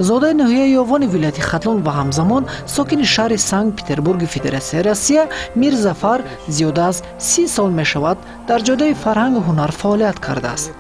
Зодаи ноҳияи Ёвони вилояти Хатлон ва ҳамзамон сокини шаҳри Санкт-Петербурги Федератсияи Россия, Мирзафар зиёда аз 30 сол мешавад, дар ҷодаи фарҳангу ҳунар фаъолият кардааст.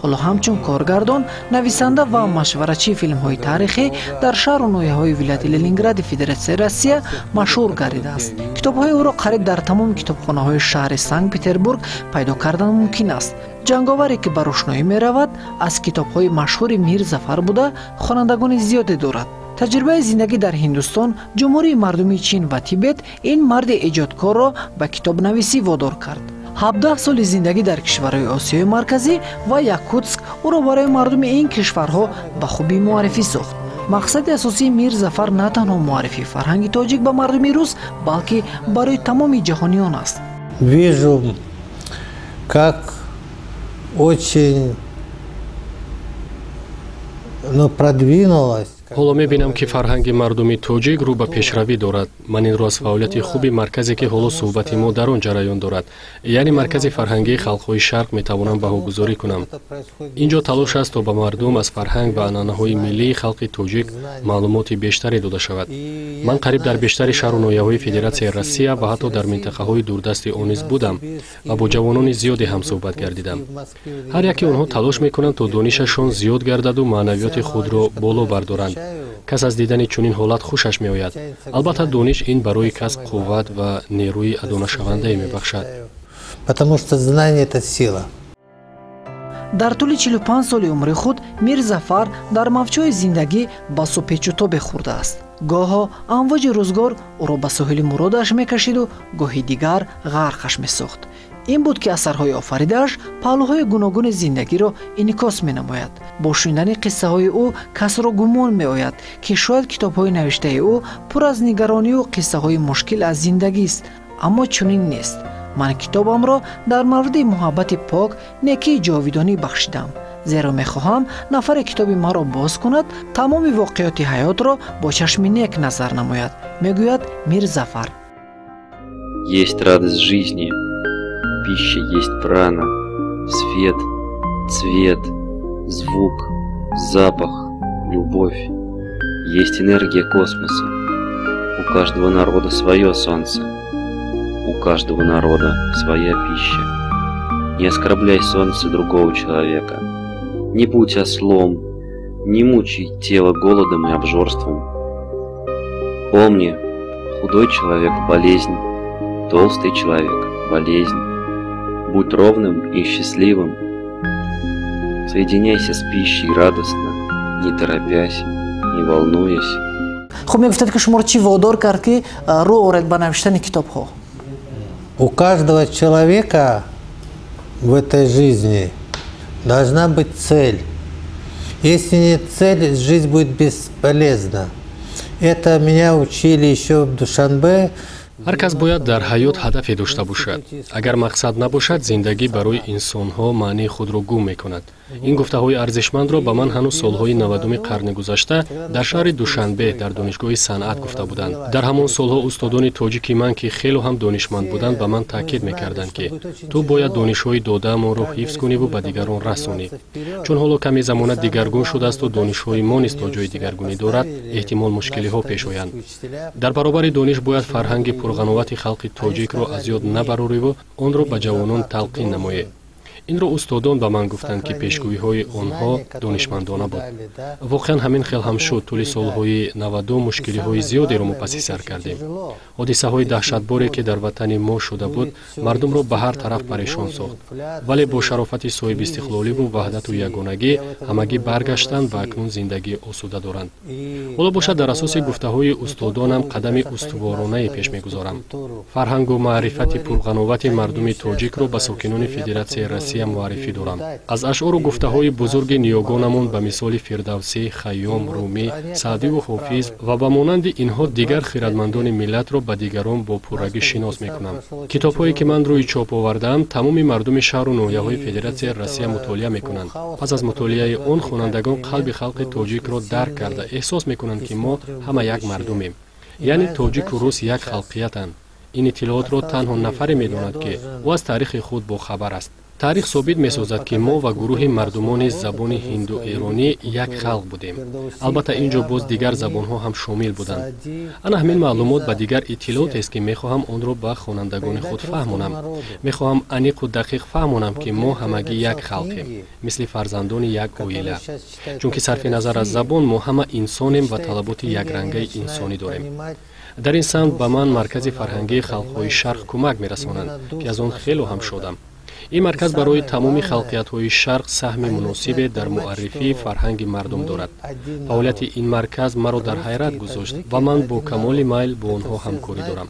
Ҳоло ҳамчун коргардон, нависанда ва машваратчии филмҳои таърихӣ дар шаҳру ноҳияҳои вилояти Ленингради Федератсияи Россия машҳур гардидааст. Китобҳои ӯро қариб дар тамоми китобхонаҳои шаҳри Санкт-Петербург пайдо кардан мумкин аст. Ҷанговаре, ки ба рӯшноӣ меравад, аз китобҳои машҳури Мирзафар буда, хонандагони зиёде дорад. Таҷрибаи зиндагӣ дар Ҳиндустон, Ҷумҳурии Мардумии Чин ва Тибет ин марди эҷодкорро ба китобнависӣ водор кард. 17 соли зиндагӣ дар кишварҳои Осиёи Марказӣ ва Якутск ӯро барои мардуми ин кишварҳо ба хубӣ муаррифӣ сохт. Мақсади асосии Мирзафар на танҳо муаррифии фарҳанги тоҷик ба мардуми рус, балки барои тамоми ҷаҳониён аст. Вижу, как очень, ну, продвинулась. Ҳоло мебинам, ки фарҳанги мардуми тоҷик рӯ ба пешравӣ дорад. Ман инро аз фаъолияти хуби марказе, ки ҳоло суҳбати мо дар он ҷараён дорад, яъне Маркази фарҳангии халқҳои Шарқ, метавонам баҳогузорӣ кунам. Ин ҷо талош аст, то ба мардум аз фарҳанг ва анъанаҳои миллии халқи тоҷик маълумоти бештаре дода шавад. Ман қариб дар бештари шаҳру ноҳияҳои Федератсияи Россия ва ҳатто дар минтақаҳои дурдасти он низ будам ва бо ҷавонони зиёде ҳамсӯҳбат гардидам. Ҳар яке онҳо талош мекунанд, то донишашон зиёд гардаду маънавиёти худро боло бардоранд. Кас аз дидани чунин ҳолат хушаш меояд. Албатта, дониш ин барои кас қувват ва нерӯи адонашавандае мебахшад. Потому что знание — это сила. Дар тӯли 45 соли умри худ Мирзафар дар мавҷҳои зиндагӣ басу печутобе хӯрдааст. Гоҳо амвоҷи рӯзгор ӯро ба соҳили муродаш мекашиду гоҳи дигар ғарқаш месохт. Ин буд, ки асарҳои офаридааш паҳлӯҳои гуногуни зиндагиро инъикос менамояд. Бо шунидани қиссаҳои ӯ касро гумон меояд, ки шояд китобҳои навиштаи ӯ пур аз нигаронию қиссаҳои мушкил аз зиндагист, аммо чунин нест. Ман китобамро дар мавриди муҳаббати пок, некии ҷовидонӣ бахшидам, зеро мехоҳам нафаре китоби маро боз кунад, тамоми воқеоти ҳаётро бо чашми нек назар намояд, мегӯяд Мирзафар. Есть радость жизни, пища есть прана, свет, цвет, звук, запах, любовь. Есть энергия космоса. У каждого народа свое солнце, у каждого народа своя пища. Не оскорбляй солнце другого человека. Не будь ослом, не мучай тело голодом и обжорством. Помни, худой человек – болезнь, толстый человек – болезнь. Будь ровным и счастливым. Соединяйся с пищей радостно, не торопясь, не волнуясь. Хуб, мегуфтед, ки шуморо чӣ водор кард, ки рӯ оред ба навиштани китобҳо? У каждого человека в этой жизни должна быть цель. Если нет цели, жизнь будет бесполезна. Это меня учили еще в Душанбе. Ҳар кас бояд дар ҳаёт ҳадафе дошта бошад. Агар мақсад набошад, зиндагӣ барои инсонҳо маънии худро гум мекунад. Ин гуфтаҳои арзишмандро ба ман ҳанӯз солҳои 90-уми қарни гузашта дар шаҳри Душанбе дар Донишгоҳи санъат гуфта буданд. Дар ҳамон солҳо устодони тоҷики ман, ки хело ҳам донишманд буданд, ба ман таъкид мекарданд, ки ту бояд донишҳои додаамонро ҳифз куниву ба дигарон расонӣ. Чун ҳоло каме замона дигаргун шудаасту донишҳои мо низ то ҷои дигаргунӣ дорад, эҳтимол мушкилиҳо пеш оянд. Дар баробари дониш бояд фарҳанги пурғановати халқи тоҷикро аз ёд набарориву онро ба ҷавонон талқин намоед. Инро устодон ба ман гуфтанд, ки пешгӯиҳои онҳо донишмандона буд. Воқеан, ҳамин хел ҳам шуд. Тӯли солҳои 90 мушкилиҳои зиёдеро мо паси сар кардем. Ҳодисаҳои даҳшатборе, ки дар ватани мо шуда буд, мардумро ба ҳар тараф парешон сохт, вале бо шарофати соҳибистиқлоливу ваҳдату ягонагӣ ҳамагӣ баргаштанд ва акнун зиндагии осуда доранд. Ҳоло бошад, дар асоси гуфтаҳои устодонам қадами устуворонае пеш мегузорам. Фарҳангу маърифати пурғановати мардуми тоҷикро ба сокинони Федератсияи Россия муаррифӣ дорам. Аз ашъору гуфтаҳои бузурги ниёгонамон, ба мисоли Фирдавсӣ, Хайём, Румӣ, Саъдиву Ҳофиз ва ба монанди инҳо дигар хирадмандони миллатро ба дигарон бо пуррагӣ шинос мекунам. Китобҳое, ки ман рӯи чоп овардаам, тамоми мардуми шаҳру ноҳияҳои Федератсияи Россия мутолиа мекунанд. Пас аз мутолиаи он хонандагон қалби халқи тоҷикро дарк карда, эҳсос мекунанд, ки мо ҳама як мардумем, яъне тоҷику рус як халқиятанд. Ин иттилоотро танҳо нафаре медонад, ки ӯ аз таърихи худ бохабар аст. Таърих собит месозад, ки мо ва гурӯҳи мардумони забони ҳинду-эронӣ як халқ будем. Албатта, ин ҷо боз дигар забонҳо ҳам шомил буданд. Ана ҳамин маълумот ба дигар иттилоотест, ки мехоҳам онро ба хонандагони худ фаҳмонам. Мехоҳам аниқу дақиқ фаҳмонам, ки мо ҳамагӣ як халқем, мисли фарзандони як оила, чунки сарфи назар аз забон мо ҳама инсонем ва талаботи якрангаи инсонӣ дорем. Дар ин самт ба ман Маркази фарҳангии халқҳои Шарқ кӯмак мерасонанд, ки аз он хело ҳам шодам. Ин марказ барои тамоми халқиятҳои Шарқ саҳми муносибе дар муаррифии фарҳанги мардум дорад. Фаъолияти ин марказ маро дар ҳайрат гузошт ва ман бо камоли майл бо онҳо ҳамкорӣ дорам,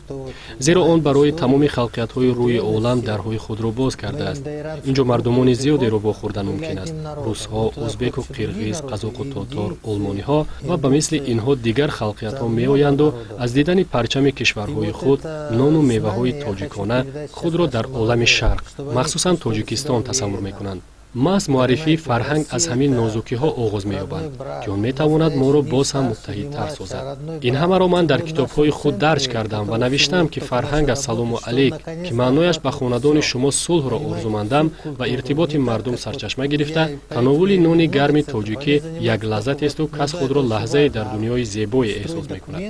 зеро он барои тамоми халқиятҳои рӯи олам дарҳои худро боз кардааст. Ин ҷо мардумони зиёдеро вохӯрдан мумкин аст: русҳо, узбеку қирғиз, қазоқу тотор, олмониҳо ва ба мисли инҳо дигар халқиятҳо меоянду аз дидани парчами кишварҳои худ, нону меваҳои тоҷикона худро дар олами Шарқ, махсусан Тоҷикистон, тасаввур мекунанд. Маҳз муаррифии фарҳанг аз ҳамин нозукиҳо оғоз меёбанд, ки он метавонад моро боз ҳам муттаҳидтар созад. Ин ҳамаро ман дар китобҳои худ дарҷ кардам ва навиштам, ки фарҳанг ассалому алейк, ки маънояш ба хонадони шумо сулҳро орзумандам, ва иртиботи мардум сарчашма гирифта, тановули нони гарми тоҷикӣ як лаззатесту кас худро лаҳзае дар дунёи зебое эҳсос мекунад.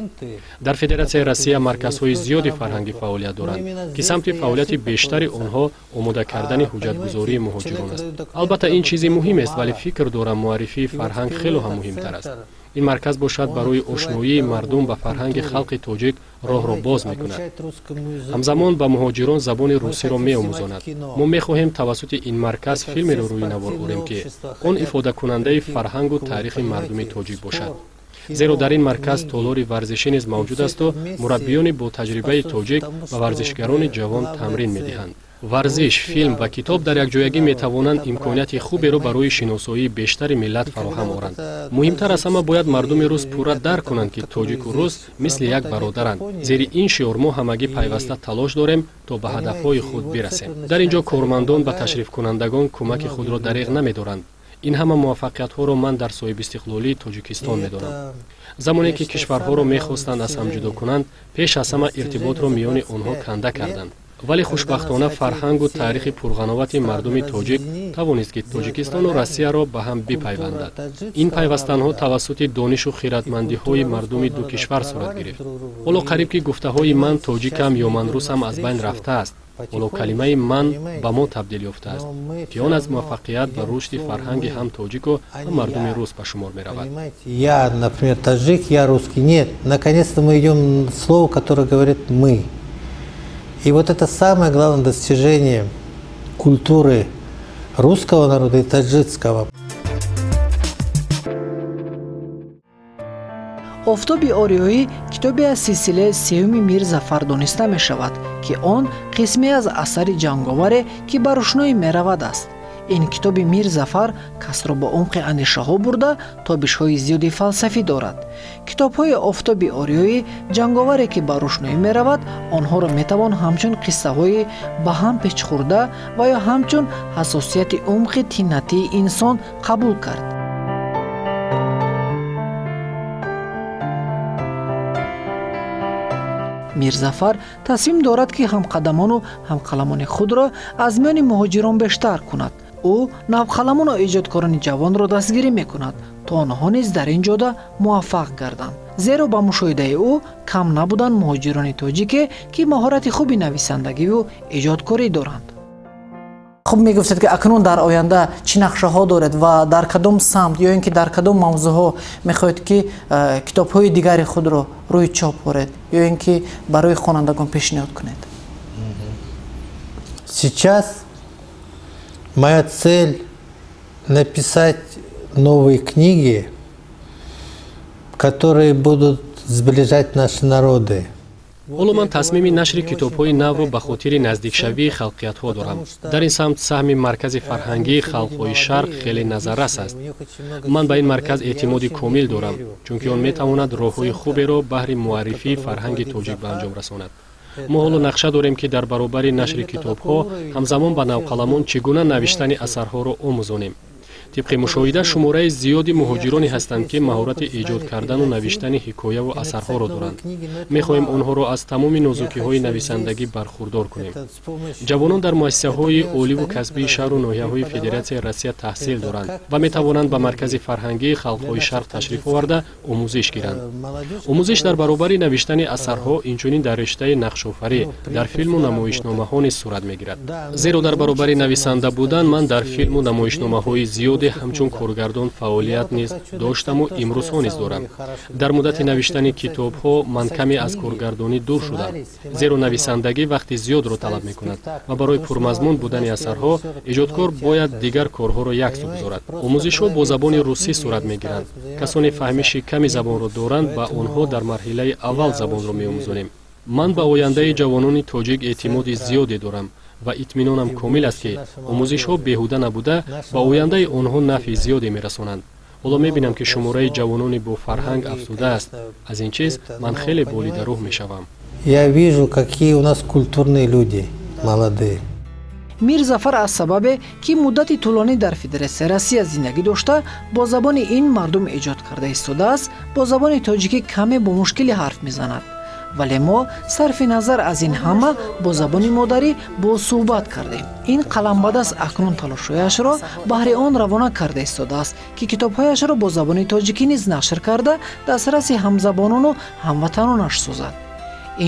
Дар Федератсияи Россия марказҳои зиёди фарҳангӣ фаъолият доранд, ки самти фаъолияти бештари онҳо омода кардани ҳуҷҷатгузории муҳоҷирон аст. Албатта, ин чизи муҳим аст, вале фикр дорам, муаррифии фарҳанг хело ҳам муҳимтар аст. Ин марказ бошад, барои ошноии мардум ба фарҳанги халқи тоҷик роҳро боз мекунад, ҳамзамон ба муҳоҷирон забони русиро меомӯзонад. Мо мехоҳем тавассути ин марказ филмеро рӯи навор орем, ки он ифодакунандаи фарҳангу таърихи мардуми тоҷик бошад, зеро дар ин марказ толори варзишӣ низ мавҷуд асту мураббиёни бо таҷрибаи тоҷик ба варзишгарони ҷавон тамрин медиҳанд. Варзиш, филм ва китоб дар якҷоягӣ метавонанд имконияти хуберо барои шиносоии бештари миллат фароҳам оранд. Муҳимтар аз ҳама, бояд мардуми рус пурра дарк кунанд, ки тоҷику рус мисли як бародаранд. Зери ин шиор мо ҳамагӣ пайваста талош дорем, то ба ҳадафҳои худ бирасем. Дар ин ҷо кормандон ба ташрифкунандагон кӯмаки худро дареғ намедоранд. Ин ҳама муваффақиятҳоро ман дар соҳибистиқлолии Тоҷикистон медонам. Замоне ки кишварҳоро мехостанд аз ҳам ҷудо кунанд, пеш аз ҳама иртиботро миёни онҳо канда карданд, вале хушбахтона фарҳангу таърихи пурғановати мардуми тоҷик тавонист, ки Тоҷикистону Россияро ба ҳам бипайвандад. Ин пайвастанҳо тавассути донишу хиратмандиҳои мардуми ду кишвар сурат гирифт. Ҳоло қариб ки гуфтаҳои «ман тоҷикам» ё «ман русам» аз байн рафтааст. Ҳоло калимаи «ман» ба «мо» табдил ёфтааст, ки он аз муваффақият ва рушди фарҳанги ҳам тоҷику ҳам мардуми рус ба шумор меравад. Я, например, таджик, я русский. Нет, наконец-то мы идем слово, которое говорит «мы». И вот это самое главное достижение культуры русского народа и таджикского. «Офтоби ориёӣ» китобе аз силсилаи сеюми Мирзафар дониста мешавад, ки он қисме аз асари «Ҷанговаре, ки ба рӯшноӣ меравад» аст. Ин китоби Мирзафар касро ба умқи андешаҳо бурда, тобишҳои зиёди фалсафӣ дорад. Китобҳои «Офтоби ориёӣ», «Ҷанговаре, ки ба рӯшноӣ меравад», онҳоро метавон ҳамчун қиссаҳои ба ҳам печхӯрда ва ё ҳамчун ҳассосияти умқи тинатии инсон қабул кард. Мирзафар тасмим дорад, ки ҳамқадамону ҳамқаламони худро аз миёни муҳоҷирон бештар кунад. Ӯ навқаламону эҷодкорони ҷавонро дастгирӣ мекунад, то онҳо низ дар ин ҷода муваффақ гарданд, зеро ба мушоҳидаи ӯ кам набуданд муҳоҷирони тоҷике, ки маҳорати хуби нависандагиву эҷодкорӣ доранд. Хуб, мегуфтед, ки акнун дар оянда чӣ нақшаҳо доред ва дар кадом самт ё ин ки дар кадом мавзӯъҳо мехоҳед, ки китобҳои дигари худро рӯи чоп оред ё ин ки барои хонандагон пешниҳод кунед? Сейчас моя цель — написать новые книги, которые будут сближать наши народы. Ҳоло ман тасмими нашри китобҳои навро ба хотири наздикшавии халқиятҳо дорам. Дар ин самт саҳми Маркази фарҳангии халқҳои Шарқ хеле назаррас аст. Ман ба ин марказ эътимоди комил дорам, чунки он метавонад роҳҳои хуберо баҳри муаррифии фарҳанги тоҷик ба анҷом расонад. Мо ҳоло нақша дорем, ки дар баробари нашри китобҳо ҳамзамон ба навқаламон чӣ гуна навиштани асарҳоро омӯзонем. Тибқи мушоҳида, шумораи зиёди муҳоҷироне ҳастанд, ки маҳорати эҷод кардану навиштани ҳикояву асарҳоро доранд. Мехоҳем онҳоро аз тамоми нозукиҳои нависандагӣ бархурдор кунем. Ҷавонон дар муассисаҳои оливу касбии шаҳру ноҳияҳои Федератсияи Россия таҳсил доранд ва метавонанд ба Маркази фарҳангии халқҳои Шарқ ташриф оварда, омӯзиш гиранд. Омӯзиш дар баробари навиштани асарҳо инчунин дар риштаи нақшофарӣ дар филму намоишномаҳо низ сурат мегирад, зеро дар баробари нависанда будан ман дар филму намоишномаҳои зиёде ҳамчун коргардон фаъолият низ доштаму имрӯзҳо низ дорам. Дар муддати навиштани китобҳо ман каме аз коргардонӣ дур шудам, зеро нависандагӣ вақти зиёдро талаб мекунад ва барои пурмазмун будани асарҳо эҷодкор бояд дигар корҳоро яксӯ гузорад. Омӯзишҳо бо забони русӣ сурат мегиранд. Касоне фаҳмиши ками забонро доранд, ба онҳо дар марҳилаи аввал забонро меомӯзонем. Ман ба ояндаи ҷавонони тоҷик эътимоди зиёде дорам ва итминонам комил аст, ки омӯзишҳо беҳуда набуда, ба ояндаи онҳо нафъи зиёде мерасонанд. Ҳоло мебинам, ки шумораи ҷавонони бо фарҳанг афзудааст. Аз ин чиз ман хеле болидарӯҳ мешавам. Я вижу, какие у нас культурные люди молодые. Мирзафар аз сабабе, ки муддати тӯлонӣ дар Федератсияи Россия зиндагӣ дошта, бо забони ин мардум эҷод карда истодааст, бо забони тоҷикӣ каме бо мушкилӣ ҳарф мезанад. Вале мо сарфи назар аз ин ҳама бо забони модарӣ бо суҳбат кардем. Ин қаламбадаст акнун талошҳояшро баҳри он равона карда истодааст, ки китобҳояшро бо забони тоҷикӣ низ нашр карда, дастраси ҳамзабонону ҳамватанонаш созад.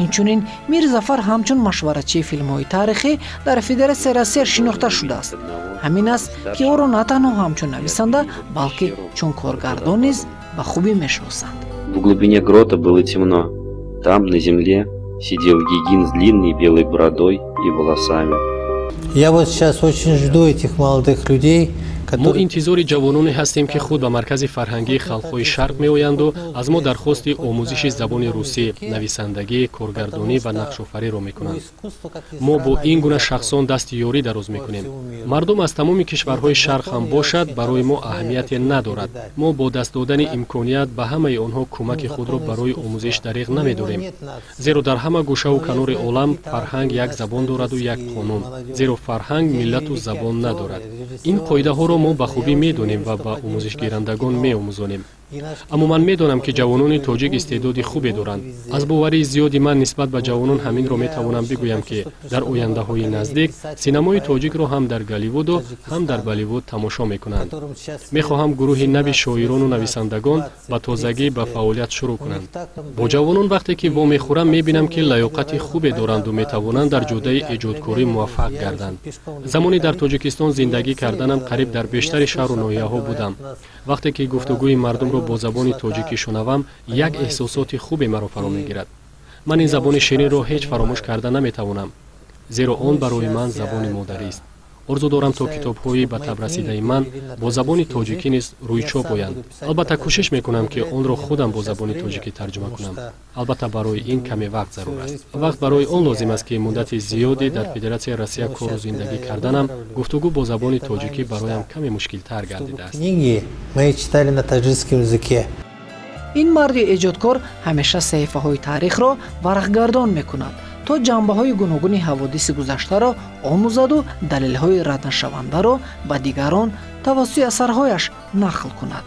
Инчунин Мирзафар ҳамчун машваратчии филмҳои таърихӣ дар Федератсияи Россия шинохта шудааст. Ҳамин аст, ки ӯро на танҳо ҳамчун нависанда, балки чун коргардон низ ба хубӣ мешиносанд. В глубине грота было темно. Там, на земле, сидел Гигин с длинной белой бородой и волосами. Я вот сейчас очень жду этих молодых людей. Мо интизори ҷавононе ҳастем, ки худ ба Маркази фарҳангии халқҳои Шарқ меоянду аз мо дархости омӯзиши забони русӣ, нависандагӣ, коргардонӣ ва нақшофариро мекунанд. Мо бо ин гуна шахсон дасти ёрӣ дароз мекунем. Мардум аз тамоми кишварҳои Шарқ ҳам бошад, барои мо аҳамияте надорад. Мо бо даст додани имконият ба ҳамаи онҳо кӯмаки худро барои омӯзиш дариғ намедорем, зеро дар ҳама гӯшаву канори олам фарҳанг як забон дораду як қонун, зеро фарҳанг миллату забон надорад. Ин қоидаҳоро мо ба хубӣ медонем ва ба омӯзишгирандагон меомӯзонем. Аммо ман медонам, ки ҷавонони тоҷик истеъдоди хубе доранд. Аз боварии зиёди ман нисбат ба ҷавонон ҳаминро метавонам бигӯям, ки дар ояндаҳои наздик синамои тоҷикро ҳам дар Голливуду, ҳам дар Болливуд тамошо мекунанд. Мехоҳам гурӯҳи нави шоирону нависандагон ба тозагӣ ба фаъолият шурӯъ кунанд. Бо ҷавонон вақте ки вомехӯрам, мебинам, ки лаёқати хубе доранду метавонанд дар ҷодаи эҷодкорӣ муваффақ гарданд. Замоне дар Тоҷикистон зиндагӣ карданам, қариб дар бештари шаҳру ноҳияҳо будам. Вақте ки гуфтугӯи мардумро бо забони тоҷикӣ шунавам, як эҳсосоти хубе маро фаро мегирад. Ман ин забони ширинро ҳеҷ фаромӯш карда наметавонам, зеро он барои ман забони модарист. Орзу дорам, то китобҳои ба таб расидаи ман бо забони тоҷикӣ низ рӯи чоп оянд. Албатта, кӯшиш мекунам, ки онро худам бо забони тоҷикӣ тарҷума кунам. Албатта, барои ин каме вақт зарур аст. Вақт барои он лозим аст, ки муддати зиёде дар Федератсияи Россия кору зиндагӣ карданам, гуфтугӯ бо забони тоҷикӣ бароям каме мушкилтар гардидааст. Книги мои читали на таджикском языке. Ин марди эҷодкор ҳамеша саҳифаҳои таърихро варақгардон мекунад, то ҷанбаҳои гуногуни ҳаводиси гузаштаро омӯзаду далелҳои раднашавандаро ба дигарон тавассути асарҳояш нақл кунад.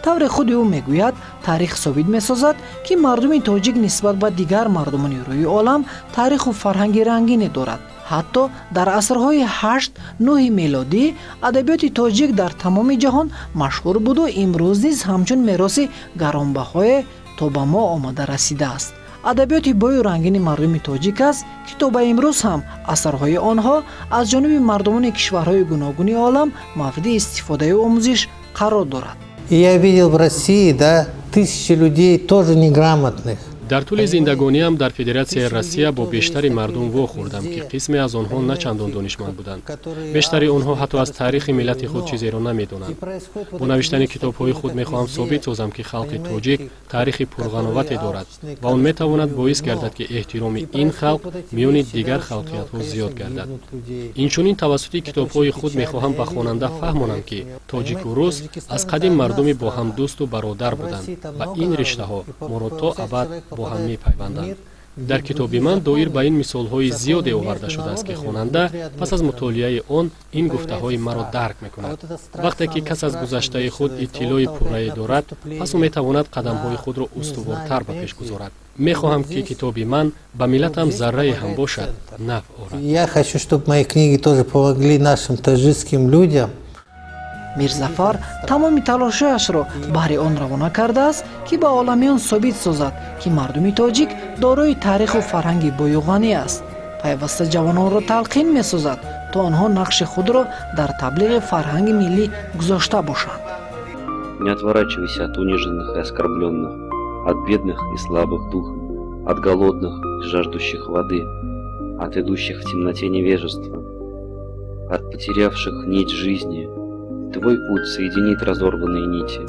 Тавре худи ӯ мегӯяд, таърих собит месозад, ки мардуми тоҷик нисбат ба дигар мардумони рӯи олам таъриху фарҳанги рангине дорад. Ҳатто дар асрҳои 8-9 мелодӣ адабиёти тоҷик дар тамоми ҷаҳон машҳур буду имрӯз низ ҳамчун мероси гаронбаҳое то ба мо омада расидааст. Адабиёти бою рангини мардуми тоҷик аст, ки то ба имрӯз ҳам асарҳои онҳо аз ҷониби мардумони кишварҳои гуногуни олам мавриди истифодаю омӯзиш қарор дорад. И я видел в России, да, тысячи людей тоже неграмотных. Дар тӯли зиндагониам дар Федератсияи Россия бо бештари мардум вохӯрдам, ки қисме аз онҳо на чандон донишманд буданд. Бештари онҳо ҳатто аз таърихи миллати худ чизеро намедонанд. Бо навиштани китобҳои худ мехоҳам собит созам, ки халқи тоҷик таърихи пурғановате дорад ва он метавонад боис гардад, ки эҳтироми ин халқ миёни дигар халқиятҳо зиёд гардад. Инчунин тавассути китобҳои худ мехоҳам ба хонанда фаҳмонам, ки тоҷику рус аз қадим мардуми бо ҳам дӯсту бародар буданд ва ин риштаҳо моро то абад бо ҳам мепайванданд. Дар китоби ман доир ба ин мисолҳои зиёде оварда шудааст, ки хонанда пас аз мутолиаи он ин гуфтаҳои маро дарк мекунад. Вақте ки кас аз гузаштаи худ иттилои пуррае дорад, пас ӯ метавонад қадамҳои худро устувортар ба пеш гузорад. Мехоҳам, ки китоби ман ба миллатам заррае ҳам бошад, нафъ орад. Я хочу, чтобы мои книги тоже помогли нашим таджикским людям. Мирзафар тамоми талошҳояшро баҳри он равона кардааст, ки ба оламиён собит созад, ки мардуми тоҷик дорои таъриху фарҳанги бою ғанӣ аст. Пайваста ҷавононро талқин месозад, то онҳо нақши худро дар таблиғи фарҳанги миллӣ гузошта бошанд. Не отворачивайся от униженных и оскорбленных, от бедных и слабых духом, от голодных и жаждущих воды, от идущих в темноте невежества, от потерявших нить жизни. Твой путь соединит разорванные нити.